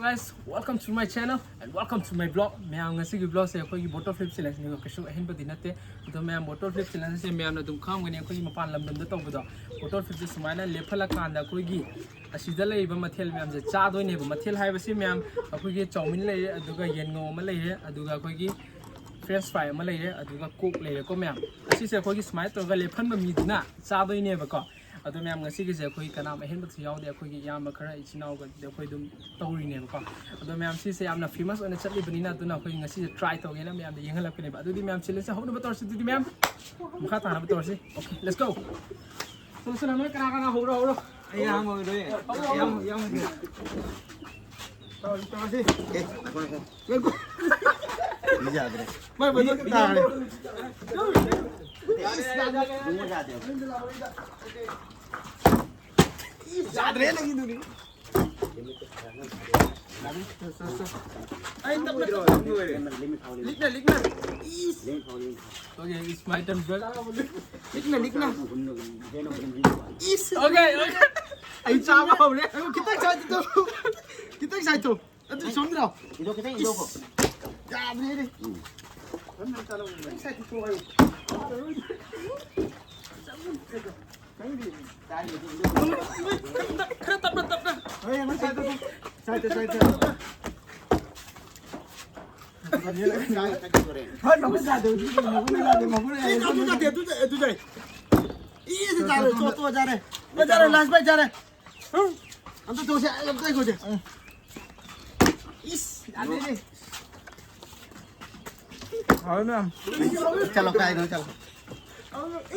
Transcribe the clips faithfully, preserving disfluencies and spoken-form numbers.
Guys, welcome to my channel and welcome to my vlog. ꯃꯌꯥꯝ, ꯉꯁꯤꯒꯤ vlogꯁꯦ ꯑꯩꯈꯣꯏꯒꯤ bottle flip challengeꯅꯤꯀꯣ, ꯀꯩꯁꯨ ꯑꯍꯦꯟꯕꯗꯤ ꯅꯠꯇꯦ꯫ ꯑꯗꯣ ꯃꯌꯥꯝ, bottle flip challengeꯁꯦ ꯃꯌꯥꯝꯅ ꯑꯗꯨꯝ ꯈꯪꯉꯝꯒꯅꯤ, ꯑꯩꯈꯣꯏꯒꯤ ꯃꯄꯥꯟ ꯂꯝꯗꯝꯗ ꯇꯧꯕꯗꯣ꯫ Bottle flipꯁꯦ ꯁꯨꯃꯥꯏꯅ ꯂꯦꯞꯍꯜꯂꯀꯥꯟꯗ ꯑꯩꯈꯣꯏꯒꯤ ꯑꯁꯤꯗ ꯂꯩꯔꯤꯕ ꯃꯊꯦꯜ ꯃꯌꯥꯝꯁꯦ ꯆꯥꯗꯣꯏꯅꯦꯕ꯫ ꯃꯊꯦꯜ ꯍꯥꯏꯕꯁꯤ ꯃꯌꯥꯝ, ꯑꯩꯈꯣꯏꯒꯤ ꯆꯧꯃꯤꯟ ꯂꯩꯔꯦ, ꯑꯗꯨꯒ ꯌꯦꯟꯉꯧ ꯑꯃ ꯂꯩꯔꯦ, ꯑꯗꯨꯒ ꯑꯩꯈꯣꯏꯒꯤ French fry ꯑꯃ ꯂꯩꯔꯦ, ꯑꯗꯨꯒ Coke ꯂꯩꯔꯦꯀꯣ ꯃꯌꯥꯝ꯫ ꯑꯁꯤꯁꯦ ꯑꯩꯈꯣꯏꯒꯤ ꯁꯨꯃꯥꯏꯅ ꯇꯧꯔꯒ ꯂꯦꯞꯍꯟꯕ ꯃꯤꯗꯨꯅ ꯆꯥꯗꯣꯏꯅꯦꯕꯀꯣ꯫ ꯑꯗꯣ ꯃꯌꯥꯝ, ꯉꯁꯤꯒꯤꯁꯦ ꯑꯩꯈꯣꯏ ꯀꯅꯥꯝ ꯑꯍꯦꯟꯕꯁꯨ ꯌꯥꯎꯗꯦ, ꯑꯩꯈꯣꯏꯒꯤ ꯏꯌꯥꯝꯕ ꯈꯔ, ꯏꯆꯤꯟ ꯏꯅꯥꯎꯒ ꯑꯩꯈꯣꯏ ꯑꯗꯨꯝ ꯇꯧꯔꯤꯅꯦꯕꯀꯣ꯫ ꯑꯗꯣ ꯃꯌꯥꯝ, ꯁꯤꯁꯦ ꯌꯥꯝꯅ famous ꯑꯣꯏꯅ ꯆꯠꯂꯤꯕꯅꯤꯅ, ꯑꯗꯨꯅ ꯑꯩꯈꯣꯏ ꯉꯁꯤꯁꯦ try ꯇꯧꯒꯦꯅ ꯃꯌꯥꯝꯗ ꯌꯦꯡꯍꯜꯂꯛꯄꯅꯦꯕ꯫ ꯑꯗꯨꯗꯤ ꯃꯌꯥꯝ, challengeꯁꯦ ꯍꯧꯅꯕ ꯇꯧꯔꯁꯤ꯫ ꯑꯗꯨꯗꯤ ꯃꯌꯥꯝ, ꯃꯈꯥ ꯇꯥꯅꯕ ꯇꯧꯔꯁꯤ꯫ Okay, let's go. ꯆꯠꯂꯁꯤ, ꯅꯣꯏ ꯀꯅꯥ ꯀꯅꯥ ꯍꯧꯔꯣ, ꯍꯧꯔꯣ꯫ ꯑꯩ ꯑꯍꯥꯟꯕ ꯑꯣꯏꯗꯣꯏꯅꯦ꯫ ꯍꯧꯔꯣ, ꯍꯧꯔꯣ꯫ ꯏꯌꯥꯝꯕ, ꯏꯌꯥꯝꯕ꯫ ꯇꯧꯔꯁꯤ, ꯇꯧꯔꯁꯤ꯫ ꯑꯦ, ꯉꯥꯏꯈꯣ, ꯉꯥꯏꯈꯣ꯫ ꯂꯦꯞꯄꯣ꯫ ꯃꯤ ꯌꯥꯗ꯭ꯔꯦ꯫ ꯃꯥꯏ ꯃꯇꯣꯟ ꯇꯥꯔꯦ꯫ ꯌꯥꯗ꯭ꯔꯦ, ꯅꯪꯒꯤꯗꯨꯗꯤ꯫ ꯑꯩ ꯇꯞꯅ ꯇꯞꯅ꯫ ꯂꯤꯛꯅ, ꯂꯤꯛꯅ꯫ ꯏꯁ꯫ Okay, it's my turn, bro. ꯂꯤꯛꯅ, ꯂꯤꯛꯅ꯫ Is. Okay, okay. ꯑꯩ ꯆꯥꯕ ꯍꯧꯔꯦ꯫ ꯈꯤꯇꯪ side ꯇꯧ꯫ ꯈꯤꯇꯪ side ꯇꯧ꯫ ꯑꯗꯨ ꯆꯨꯝꯗ꯭ꯔꯣ? ꯏꯗꯣ ꯈꯤꯇꯪ ꯏꯗꯣꯛꯈꯣ꯫ ꯏꯁ! ꯌꯥꯗ꯭ꯔꯦꯅꯦ꯫ ꯎꯝ꯫ ꯅꯪ ꯁꯥꯏꯠꯇ ꯊꯣꯛꯑꯣ ꯍꯥꯏꯌꯨ꯫ ꯈꯔ ꯇꯞꯅ, ꯇꯞꯅ꯫ ꯍꯣꯏ, ꯅꯪ ꯁꯥꯏꯠꯇ ꯊꯣꯛ-, ꯁꯥꯏꯠꯇ, ꯁꯥꯏꯠꯇ꯫ ꯍꯣꯏ, ꯃꯈꯨꯠ ꯌꯥꯗꯦ, ꯃꯈꯨꯠ ꯌꯥꯗꯦ, ꯃꯈꯨꯠ ꯌꯥꯗꯦ꯫ ꯑꯦ, ꯑꯗꯨ ꯌꯥꯗꯦ, ꯑꯗꯨ ꯌꯥꯏ, ꯑꯗꯨ ꯌꯥꯏ꯫ ꯏ, ꯑꯗꯨ ꯆꯥꯔꯦ, ꯇꯣ, ꯇꯣ, ꯆꯥꯔꯦ꯫ ꯂꯣꯏ ꯆꯥꯔꯦ, last bite ꯆꯥꯔꯦ꯫ ꯑꯝꯇ ꯇꯧꯁꯦ, ꯑꯝꯇ ꯇꯧꯁꯦ꯫ ꯏꯁ, ꯌꯥꯗꯦꯅꯦ꯫ ꯍꯥꯎꯋꯦ ꯃꯌꯥꯝ꯫ ꯆꯠꯂꯣ, ꯀꯥꯏꯗꯅꯣ ꯆꯠꯂꯣ꯫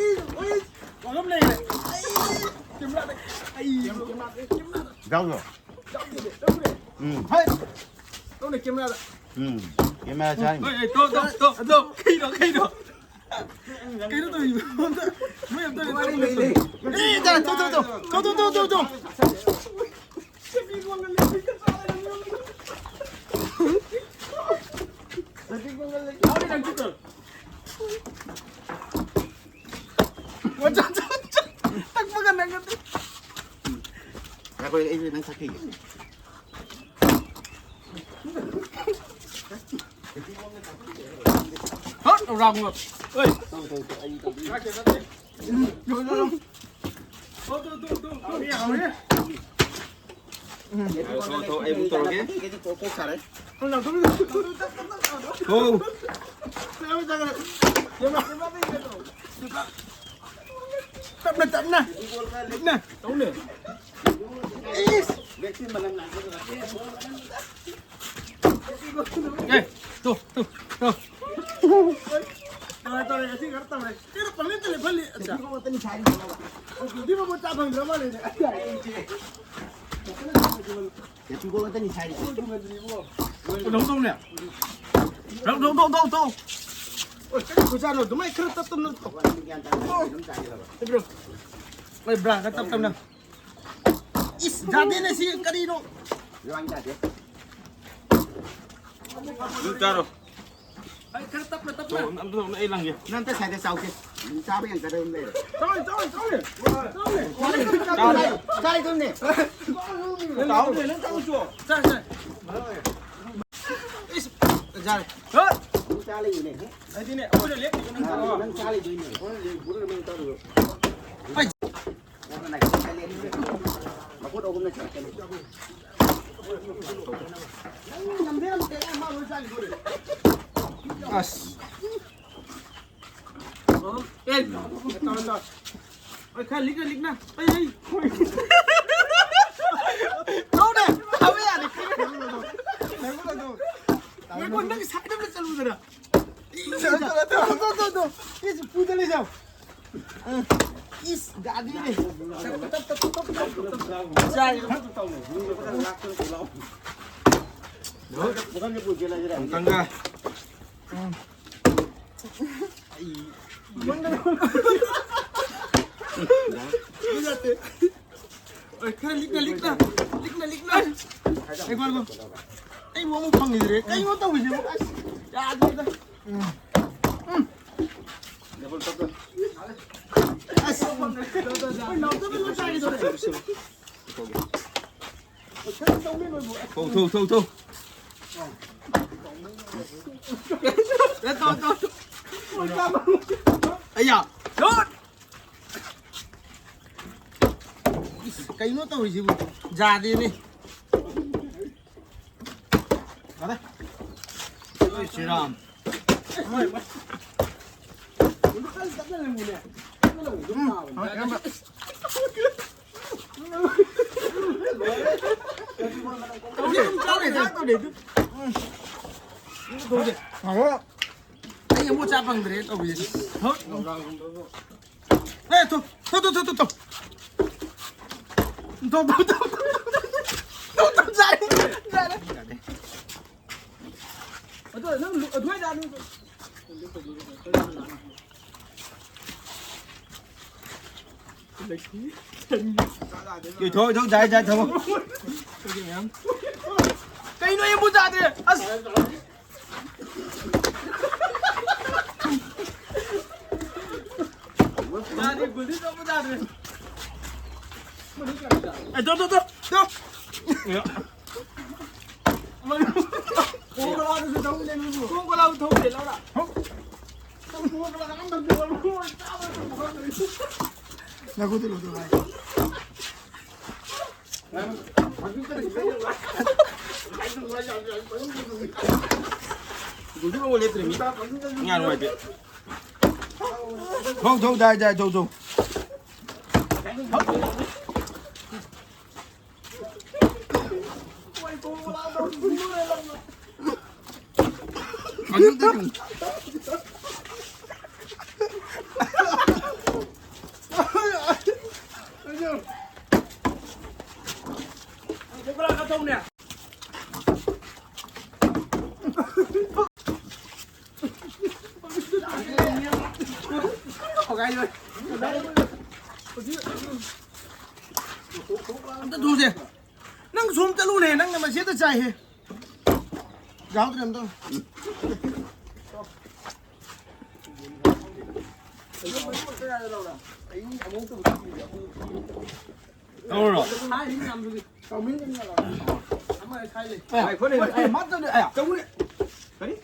ꯏꯁ, ꯏꯁ, ꯋꯥꯡꯉꯝ ꯂꯩꯔꯦ꯫ ꯑꯩ, camera ꯗ, ꯑꯩ, camera ꯗ, camera ꯗ꯫ ꯌꯥꯎꯗ꯭ꯔꯣ? ꯌꯥꯎꯗꯦ, ꯌꯥꯎꯗꯦ꯫ ꯎꯝ꯫ ꯍꯩ! ꯌꯥꯎꯗꯦ, camera ꯗ꯫ ꯎꯝ꯫ Camera ꯆꯥꯏ꯫ ꯍꯣꯏ, ꯍꯣꯏ, ꯇꯣ, ꯇꯣ, ꯇꯣ, ꯇꯣ꯫ ꯀꯩꯅꯣ, ꯀꯩꯅꯣ? ꯀꯩꯅꯣ ꯇꯧꯔꯤꯕ? ꯑꯝꯇ, ꯃꯣꯏ ꯑꯝꯇ ꯂꯩ, ꯂꯩ, ꯂꯩ꯫ ꯑꯦ, ꯌꯥꯔꯦ, ꯇꯣ, ꯇꯣ, ꯇꯣ, ꯇꯣ꯫ ꯉꯥꯏꯈꯣ, ꯑꯩꯁꯨ ꯅꯪ ꯊꯛꯈꯤꯒꯦ꯫ ꯍꯠ! Round of. ꯑꯣꯏ꯫ ꯌꯣ, ꯌꯣ, ꯌꯣ꯫ ꯊꯣꯛ, ꯊꯣꯛ, ꯊꯣꯛ, ꯊꯣꯛ꯫ ꯍꯥꯎꯔꯦ, ꯍꯥꯎꯔꯦ꯫ ꯊꯣꯛ, ꯊꯣꯛ, ꯑꯩ ꯑꯃꯨꯛ ꯇꯧꯔꯒꯦ꯫ ꯊꯣꯛ꯫ ꯇꯞꯅ, ꯇꯞꯅ꯫ ꯂꯤꯛꯅ꯫ ꯇꯧꯅꯦ꯫ ꯏꯁ! ꯑꯦ, ꯇꯨ, ꯇꯨ, ꯇꯨ꯫ ꯇꯧꯔꯦ, ꯇꯧꯔꯦ, ꯉꯁꯤ ꯈꯔ ꯇꯧꯔꯦ꯫ ꯀꯩꯅꯣ ꯄꯪꯂꯦꯞꯇ ꯂꯦꯞꯍꯜꯂꯤ? ꯑꯠꯆꯥ꯫ ꯕꯤꯕꯣ ꯃꯆꯥ ꯐꯪꯗ꯭ꯔ ꯃꯥꯜꯂꯦꯅꯦ꯫ ꯂꯧ, ꯂꯧ, ꯂꯧ, ꯂꯧ꯫ ꯑꯣꯏ, ꯀꯔꯤ ꯈꯨꯖꯥꯠꯅꯣ? ꯑꯗꯨꯃꯥꯏ ꯈꯔ ꯇꯞ ꯇꯞꯅ ꯇꯧ꯫ ꯂꯩꯕ꯭ꯔꯣ? ꯑꯣꯏ, ꯕ꯭ꯔꯥ, ꯈꯔ ꯇꯞ ꯇꯞꯅ꯫ ꯏꯁ, ꯌꯥꯗꯦꯅꯦ ꯁꯤ, ꯀꯔꯤꯅꯣ? ꯑꯗꯨꯝ ꯆꯥꯔꯣ꯫ ꯑꯩ ꯈꯔ ꯇꯞꯅ, ꯇꯞꯅ꯫ ꯑꯝꯇ, ꯑꯝꯇ ꯑꯩ ꯂꯪꯒꯦ꯫ ꯅꯪ ꯑꯝꯇ ꯁꯥꯏꯗ ꯆꯥꯎꯁꯦ꯫ ꯑꯗꯨꯝ ꯆꯥꯕ ꯌꯥꯝ ꯆꯥꯗꯕ ꯑꯃ ꯂꯩꯔꯦ꯫ ꯆꯥꯎꯅꯦ, ꯆꯥꯎꯅꯦ, ꯆꯥꯎꯅꯦ꯫ ꯆꯥꯎꯅꯦ꯫ ꯆꯥꯔꯤꯗꯨꯝꯅꯦ꯫ ꯆꯥꯎꯅꯦ, ꯅꯪ ꯆꯥꯎꯁꯨ꯫ ꯆꯥꯏ, ꯆꯥꯏ꯫ ꯏꯁ, ꯌꯥꯔꯦ꯫ ꯍꯠ! ꯅꯪ ꯆꯥ ꯂꯩꯌꯨꯅꯦ꯫ ꯑꯩꯗꯤꯅꯦ, ꯑꯩꯈꯣꯏꯅ ꯂꯦꯞꯄꯤꯕ ꯅꯪ ꯆꯥꯔꯣ꯫ ꯅꯪ ꯆꯥ ꯂꯩꯗꯣꯏꯅꯦ꯫ ꯑꯩ ꯃꯈꯨꯠ ꯑꯍꯨꯝꯅ ꯆꯠꯀꯅꯤ꯫ ꯑꯁ꯫ ꯑꯣ, ꯑꯦ, ꯇꯧꯔꯣ, ꯇꯧꯔꯣ꯫ ꯑꯣꯏ, ꯈꯔ ꯂꯤꯛꯅ, ꯂꯤꯛꯅ꯫ ꯑꯩ, ꯑꯩ꯫ ꯇꯧꯅꯦ, ꯇꯧꯕ ꯌꯥꯗꯦ꯫ ꯉꯥꯏꯈꯣ, ꯅꯪ ꯁꯥꯏꯗ ꯑꯝꯇ ꯆꯠꯂꯨꯗꯅ꯫ ꯇꯧ, ꯇꯧ, ꯇꯧ, ꯇꯧ꯫ ꯏꯁ, ꯄꯨꯗ ꯂꯩꯖꯧ꯫ ꯏꯁ, ꯒꯥꯗꯤꯅꯦ꯫ ꯑꯃꯨꯛꯇꯪꯒ꯫ ꯑꯩ ꯈꯔ ꯂꯤꯛꯅ, ꯂꯤꯛꯅ, ꯂꯤꯛꯅ, ꯂꯤꯛꯅ꯫ ꯑꯩ ꯉꯣ, ꯑꯩ ꯉꯣ꯫ ꯑꯩ ꯉꯣ ꯑꯃꯨꯛ ꯐꯪꯈꯤꯗ꯭ꯔꯦ꯫ ꯀꯩꯅꯣ ꯇꯧꯔꯤꯁꯤꯕꯣ? ꯑꯁ, ꯌꯥꯗ꯭ꯔꯦꯗ꯫ ꯎꯝ꯫ ꯎꯝ꯫ ꯑꯁ꯫ ꯊꯧ, ꯊꯧ, ꯊꯧ, ꯊꯧ꯫ ꯑꯌꯥ! ꯏꯁ, ꯀꯩꯅꯣ ꯇꯧꯔꯤꯁꯤꯕꯨ? ꯌꯥꯗꯦꯅꯦ꯫ ꯐꯔꯦ꯫ ꯖꯣꯏ ꯁ꯭ꯔꯤꯔꯥꯝ꯫ ꯎꯝ, ꯍꯣꯏ, ꯏꯌꯥꯝꯕ꯫ ꯇꯧꯗꯦ, ꯇꯧꯗꯦ, ꯇꯧꯗꯦ꯫ ꯇꯧꯗꯦ꯫ ꯑꯩ ꯑꯃꯨꯛ ꯆꯥ ꯐꯪꯗ꯭ꯔꯦ ꯇꯧꯕꯤꯁꯦ꯫ ꯍꯣꯏ꯫ ꯑꯦ, ꯊꯣ, ꯊꯣ, ꯊꯣ, ꯊꯣ, ꯊꯣ, ꯊꯣ꯫ ꯊꯣ, ꯊꯣ, ꯊꯣ, ꯊꯣ, ꯊꯣ, ꯌꯥꯔꯦ, ꯌꯥꯔꯦ꯫ ꯑꯗꯣ ꯅꯪ ꯂꯨ-, ꯑꯗꯨꯃꯥꯏꯅ ꯂꯥꯛꯑꯅꯨ꯫ ꯏꯊꯣ, ꯏꯊꯣ, ꯌꯥꯏ, ꯌꯥꯏ, ꯊꯝꯃꯣ꯫ ꯀꯩꯅꯣ ꯑꯩ ꯑꯃꯨꯛ ꯆꯥꯗ꯭ꯔꯦ? ꯑꯁ꯫ ꯌꯥꯗꯦ, ꯒꯨꯂꯤ ꯆꯥꯕ ꯌꯥꯗ꯭ꯔꯦ꯫ ꯑꯦ, ꯇꯣ, ꯇꯣ, ꯇꯣ, ꯇꯣ꯫ ꯀꯣꯀꯣ ꯀꯣꯂꯥꯗꯨꯁꯨ ꯊꯧꯗꯦ ꯅꯪꯕꯨ꯫ ꯀꯣꯀꯣ ꯀꯣꯂꯥꯕꯨ ꯊꯧꯗꯦ, ꯂꯧꯔ꯫ ꯅꯈꯨꯠꯇꯨ ꯂꯧꯊꯣꯛ ꯍꯥꯏ꯫ ꯊꯧ, ꯊꯧ, ꯗꯥꯏ, ꯗꯥꯏ, ꯊꯧ, ꯊꯧ꯫ ꯑꯝꯇ ꯊꯨꯁꯦ꯫ ꯅꯪ ꯁꯣꯝ ꯆꯠꯂꯨꯅꯦ, ꯅꯪꯅ ꯃꯁꯤꯗ ꯆꯥꯏꯍꯦ꯫ ꯌꯥꯎꯗ꯭ꯔꯦ ꯑꯝꯇ꯫ ꯇꯧꯔꯣ꯫ ꯑꯃ ꯁꯥꯏ ꯂꯩ꯫ ꯑꯦ, ꯃꯥ ꯇꯧꯅꯦ, ꯑꯌꯥ꯫ ꯀꯔꯤ?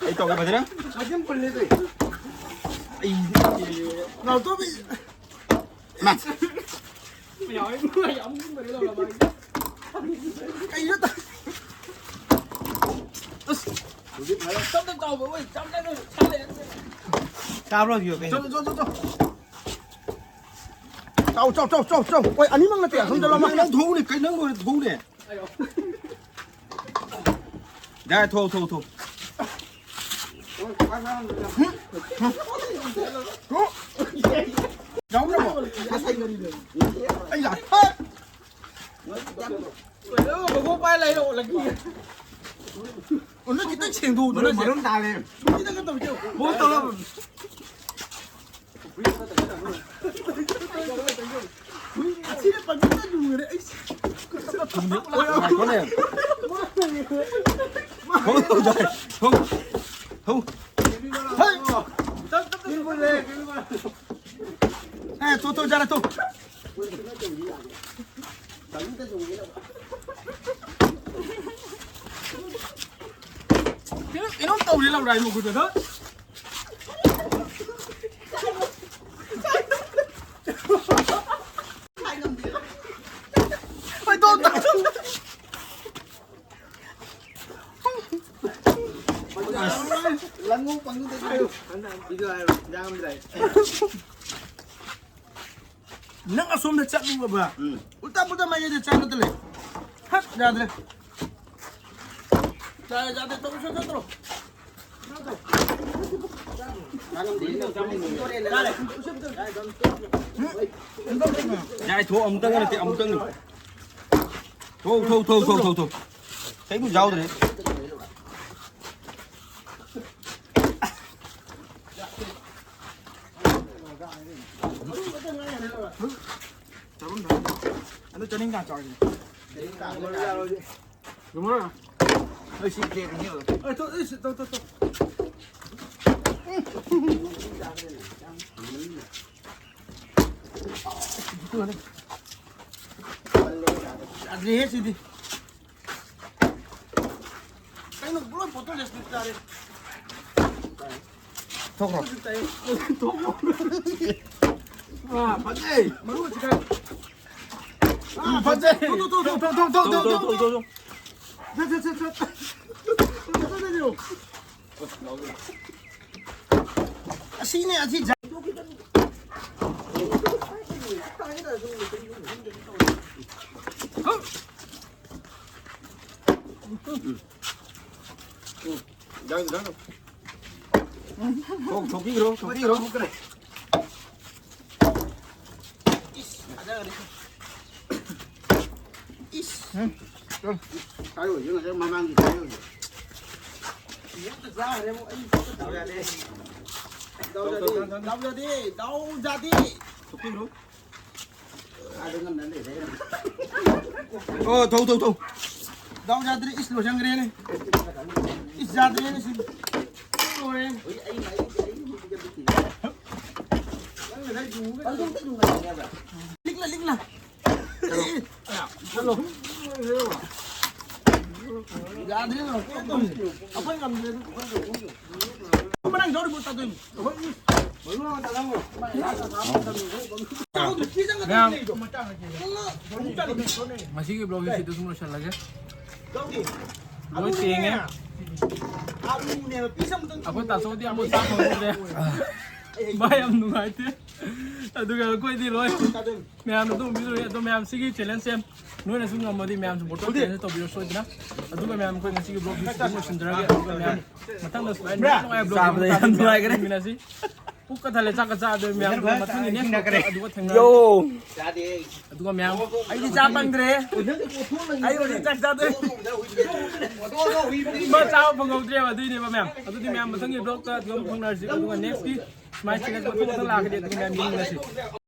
ꯑꯩ ꯇꯧꯒꯦ, ꯐꯖꯅ꯫ ꯑꯩ ꯅꯥꯎꯇꯣꯝꯕꯤ꯫ ꯀꯩꯅꯣ ꯇꯧ-, ꯑꯁ꯫ ꯇꯞꯅ ꯆꯥꯎꯕ, ꯑꯣꯏ, ꯇꯞꯅ ꯆꯥꯎꯕ꯫ ꯆꯥꯕ꯭ꯔꯣ, ꯍꯧꯖꯤꯛ ꯀꯩꯅꯣ? ꯆꯣ, ꯆꯣ, ꯆꯣ, ꯆꯣ꯫ ꯆꯥꯎ, ꯆꯥꯎ, ꯆꯥꯎ, ꯆꯥꯎ, ꯆꯥꯎ꯫ ꯍꯣꯏ, ꯑꯅꯤꯃꯛ ꯅꯠꯇꯦ, ꯑꯁꯣꯝ ꯆꯠꯂꯣ, ꯑꯃ꯫ ꯅꯪ ꯊꯣꯛꯎꯅꯦ, ꯀꯩ ꯅꯪ ꯂꯣꯏꯔꯦ, ꯊꯣꯛꯎꯅꯦ꯫ ꯌꯥꯔꯦ, ꯊꯣꯛ, ꯊꯣꯛ, ꯊꯣꯛ꯫ ꯌꯥꯎꯗ꯭ꯔꯕꯣ? ꯑꯩ ꯂꯥꯛ-, ꯃꯀꯣꯛ ꯄꯥꯏ ꯂꯩꯔꯦ, ꯑꯣꯜꯂꯛꯀꯦ꯫ ꯑꯣ, ꯅꯪ ꯈꯤꯇꯪ ꯁꯦꯡꯗꯣꯛꯎꯗꯅ, ꯃꯔꯨꯝ, ꯃꯔꯨꯝ ꯇꯥꯔꯦ꯫ ꯈꯤꯇꯪ ꯀꯩꯅꯣ ꯇꯧꯕꯤꯌꯨ꯫ ꯕꯣꯜ ꯇꯧꯔꯕ꯫ ꯑꯁꯤꯅ ꯄꯪꯊꯨꯝꯗ ꯊꯨꯝꯈ꯭ꯔꯦ, ꯑꯩꯁ꯫ ꯉꯥꯏꯈꯣꯅꯦ꯫ ꯊꯧ, ꯊꯧ, ꯊꯧ꯫ ꯊꯧ꯫ ꯍꯩ! ꯑꯦ, ꯊꯣꯛ, ꯊꯣꯛ, ꯌꯥꯔꯦ, ꯊꯣꯛ꯫ ꯀꯩꯅꯣꯝ ꯇꯧꯔꯦ, ꯂꯧꯔꯥꯏ ꯃꯈꯨꯠꯇ꯫ ꯅꯪ ꯑꯁꯣꯝꯗ ꯆꯠꯂꯨꯕ꯫ ꯎꯝ꯫ ꯎꯜꯇꯥ ꯄꯨꯜꯇꯥ ꯃꯥꯏꯀꯩꯗ ꯆꯠꯂꯗ ꯂꯩ꯫ ꯍꯠ, ꯌꯥꯗ꯭ꯔꯦ꯫ ꯌꯥꯔꯦ, ꯌꯥꯗ꯭ꯔꯦ, ꯇꯧꯔꯨꯁꯦ, ꯆꯠꯇ꯭ꯔꯣ? ꯌꯥꯏ, ꯊꯣꯛ, ꯑꯃꯨꯛꯇꯪꯒ ꯅꯠꯇꯦ, ꯑꯃꯨꯛꯇꯪꯅꯤ꯫ ꯊꯣꯛ, ꯊꯣꯛ, ꯊꯣꯛ, ꯊꯣꯛ, ꯊꯣꯛ, ꯊꯣꯛ꯫ ꯀꯩꯝ ꯌꯥꯎꯗ꯭ꯔꯦ꯫ ꯑꯗꯨ ꯆꯥꯅꯤꯡ ꯀꯥꯟ ꯆꯥꯔꯁꯦ꯫ ꯂꯨꯃꯣꯏ꯫ ꯑꯩ ꯁꯤ ꯄ꯭ꯂꯦꯠ ꯑꯅꯤ ꯂꯧꯔꯣ꯫ ꯑꯩ ꯊꯣ-, ꯑꯩ ꯁꯤ-, ꯇꯣ-, ꯇꯣ-, ꯇꯣ꯫ ꯌꯥꯗ꯭ꯔꯦꯍꯦ ꯁꯤꯗꯤ꯫ ꯀꯩꯅꯣ ꯂꯣꯏ ꯄꯣꯠꯇꯣ ꯂꯦꯁ ꯇꯥꯔꯦ꯫ ꯊꯣꯛꯈ꯭ꯔꯣ꯫ ꯊꯣꯛꯈ꯭ꯔꯣ꯫ ꯑꯥ, ꯐꯖꯩ꯫ ꯃꯔꯨ ꯑꯁꯤ ꯀꯥꯏ? ꯑꯥ, ꯐꯖꯩ꯫ ꯊꯣꯛ, ꯊꯣꯛ, ꯊꯣꯛ, ꯊꯣꯛ꯫ ꯁꯠ, ꯁꯠ, ꯁꯠ, ꯁꯠ꯫ ꯐꯖꯅ ꯌꯦꯡꯉꯨ꯫ ꯑꯁꯤꯅꯦ, ꯑꯁꯤ ꯖꯥ-, ꯌꯥꯏ, ꯌꯥꯏ꯫ ꯊꯣꯛ-, ꯊꯣꯛꯄꯤꯈ꯭ꯔꯣ, ꯊꯣꯛꯄꯤꯈ꯭ꯔꯣ꯫ ꯏꯁ, ꯐꯖꯈ꯭ꯔꯦ꯫ ꯏꯁ꯫ ꯎꯝ, ꯆꯠꯂꯣ꯫ ꯆꯥꯔꯨꯔꯁꯤ, ꯉꯁꯥꯏ ꯃꯃꯥꯡꯒꯤ ꯆꯥꯔꯨꯔꯁꯤ꯫ ꯑꯃꯨꯛꯇ ꯆꯥꯈ꯭ꯔꯦꯕꯨ, ꯑꯩ ꯗꯥꯎ ꯌꯥꯗꯦ꯫ ꯗꯥꯎ ꯌꯥꯗꯦ, ꯗꯥꯎ ꯌꯥꯗꯦ, ꯗꯥꯎ ꯌꯥꯗꯦ꯫ ꯊꯣꯛꯄꯤꯈ꯭ꯔꯣ꯫ ꯑꯣ, ꯊꯧ, ꯊꯧ, ꯊꯧ꯫ ꯗꯥꯎ ꯌꯥꯗ꯭ꯔꯦ, ꯏꯁ, ꯂꯣꯏꯁꯟꯈ꯭ꯔꯦꯅꯦ꯫ ꯏꯁ, ꯌꯥꯗ꯭ꯔꯦꯅꯦ ꯁꯤꯗꯤ꯫ ꯂꯣꯏꯔꯦ꯫ ꯅꯪ ꯉꯁꯥꯏ ꯌꯨꯒ ꯂꯤꯛꯅ, ꯂꯤꯛꯅ꯫ ꯆꯠꯂꯣ꯫ ꯌꯥꯗ꯭ꯔꯦ, ꯑꯩꯈꯣꯏ ꯉꯝꯗ꯭ꯔꯦ꯫ ꯃꯅꯥꯛ ꯌꯥꯎꯔꯤꯕ ꯇꯥꯗꯣꯏꯅꯤ꯫ ꯃꯌꯥꯝ, ꯉꯁꯤꯒꯤ vlogꯁꯤ ꯁꯤꯗ ꯁꯨꯝ ꯂꯣꯏꯁꯤꯜꯂꯒꯦ꯫ ꯂꯣꯏ ꯊꯦꯡꯉꯦ꯫ ꯑꯩꯈꯣꯏ ꯇꯥꯆꯧꯗꯤ ꯑꯃꯨꯛ ꯆꯥ ꯐꯪꯍꯧꯗ꯭ꯔꯦ꯫ ꯃꯥ ꯌꯥꯝ ꯅꯨꯡꯉꯥꯏꯇꯦ꯫ ꯑꯗꯨꯒ ꯑꯩꯈꯣꯏꯗꯤ ꯂꯣꯏ ꯃꯌꯥꯝꯅ ꯑꯗꯨꯝ ꯎꯕꯤꯔꯣꯏ꯫ ꯑꯗꯣ ꯃꯌꯥꯝ ꯁꯤꯒꯤ challengeꯁꯦ ꯅꯣꯏꯅꯁꯨ ꯉꯝꯃꯗꯤ ꯃꯌꯥꯝ support ꯇꯧꯕꯤꯌꯣ ꯁꯣꯏꯗꯅ꯫ ꯑꯗꯨꯒ ꯃꯌꯥꯝ ꯑꯩꯈꯣꯏ ꯉꯁꯤꯒꯤ vlogꯁꯤ ꯁꯤꯗ ꯂꯣꯏꯁꯤꯟꯖꯔꯒꯦ꯫ ꯑꯗꯨꯒ ꯃꯌꯥꯝ ꯃꯊꯪꯗ ꯁꯨꯃꯥꯏꯅ ꯅꯨꯡꯉꯥꯏ vlog ꯆꯥꯕꯗ ꯑꯃ ꯌꯥꯝ ꯅꯨꯡꯉꯥꯏꯈ꯭ꯔꯦ꯫ ꯊꯦꯡꯃꯤꯟꯅꯁꯤ꯫ ꯄꯨꯛꯀ ꯊꯜꯂꯦ, ꯆꯥꯛꯀ ꯆꯥꯗꯣꯏ ꯃꯌꯥꯝ꯫ ꯑꯗꯨꯒ ꯃꯊꯪꯒꯤ next vlogꯇ ꯑꯗꯨꯒ ꯊꯦꯡꯅꯔꯁꯤ꯫ ꯌꯣ꯫ ꯑꯗꯨꯒ ꯃꯌꯥꯝ ꯑꯩꯗꯤ ꯆꯥ ꯐꯪꯗ꯭ꯔꯦ꯫ ꯑꯩ ꯍꯧꯖꯤꯛ ꯆꯥꯛ ꯆꯥꯗꯣꯏ꯫ ꯃꯥ ꯆꯥꯕ ꯐꯪꯍꯧꯗ꯭ꯔꯦꯕ, ꯑꯗꯨꯏꯅꯦꯕ ꯃꯌꯥꯝ꯫ ꯑꯗꯨꯗꯤ ꯃꯌꯥꯝ ꯃꯊꯪꯒꯤ vlogꯇ ꯑꯗꯨꯝ ꯐꯪꯅꯔꯁꯤ꯫ ꯑꯗꯨꯒ nextꯀꯤ ꯁꯨꯃꯥꯏꯅ challenge ꯃꯊꯪ ꯃꯊꯪ ꯂꯥꯛꯀꯅꯤ꯫ ꯑꯗꯨꯒ ꯃꯌꯥꯝ ꯌꯦꯡꯃꯤꯟꯅꯁꯤ꯫